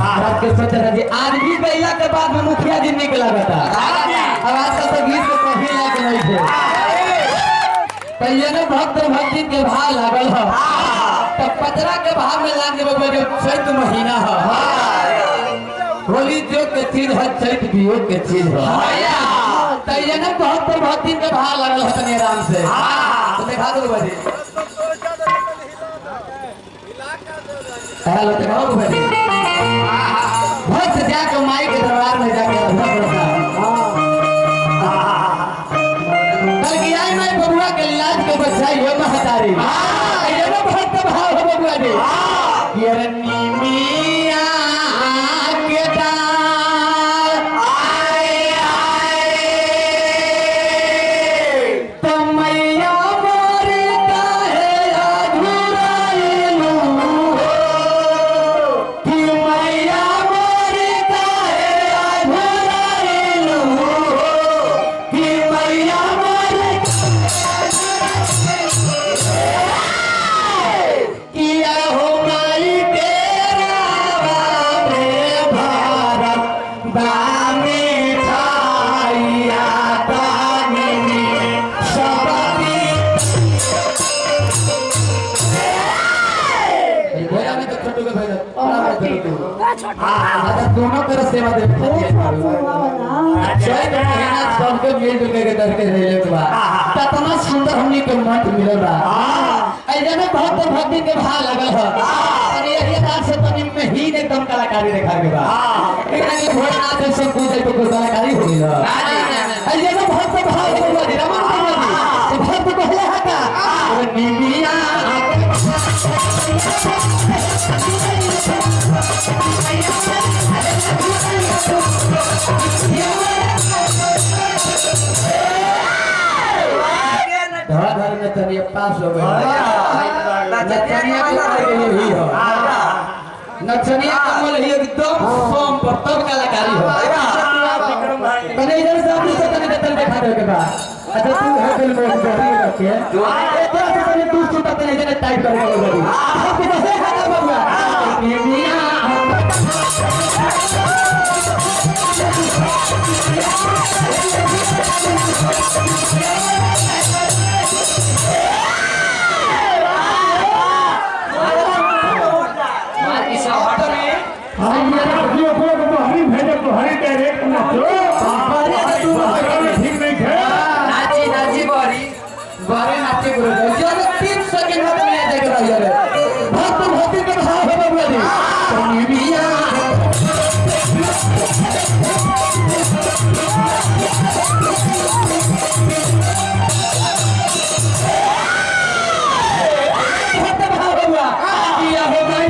रात के सोचा था जी आज भी गैला के बाद में मुखिया जी निक लगता। अब आजकल तो गीत के कहीं लायक नहीं थे। पहले ने भक्त भक्ति के भाव लागल हो तो पचरा के भाव में लाग जब जो चैत महीना हो, होली जो के चीज है चैत वियोग के चीज हो। तो ये ने भक्त भक्ति के भाव लागल हो तनी आराम से तो दिखा दो बाजी। हेलो दिखाओ बाजी। भक्त जाके माई के दरबार में जाके भक्त कल की आई मैं बबुआ के लाज के बचाई हो महतारी। ये वो भक्त भाव हो बबुआ जी। ये मिया के डाल आए आए तो मैया मोर काहे अधूराइलू कि मैया मोर काहे अधूराइलू कि मैया मोर किया हो माई तेरा बाबे भारत बामे छाइया तानी सबी। भैया में तो छोटू के भैया हाँ दोनों तरफ सेवा दे चैत महीना सबके मिलजुल के दर के रहिले के बा। ततना सुंदर हमनी के मठ मिलल बा। ऐसे में भक्त भक्ति के भाव लगल हो। अरे यही बात से तनी में ही एकदम कलाकारी देखा के बा। एकरा के भोलेनाथ से पूजे तो कोई कलाकारी हो गइल। ऐसे में भक्त भाव हो गइल रमन जी तो भक्त कहले हा का अरे निमिया धर में तनिया पास हो गए। नचनिया के ही हो नचनिया कमल ही एकदम सोम पर तब कलाकारी हो। तने इधर से अपनी से तने तने दिखा दे के बाद अच्छा तू है फिल्म में के ए तोरा से तने तू सुता तने इधर टाइप करके बोल दी सब बस खा बबुआ मिया। हरी डायरेक्ट नाचो ठीक नहीं है। नाची नाची बरी बरी नाची गुरु जब 3 सेकंड में नहीं आ जाएगा यार। भक्त भक्ति के भाव है बबुआ जी मिया। भक्त भाव बबुआ किया हो गई।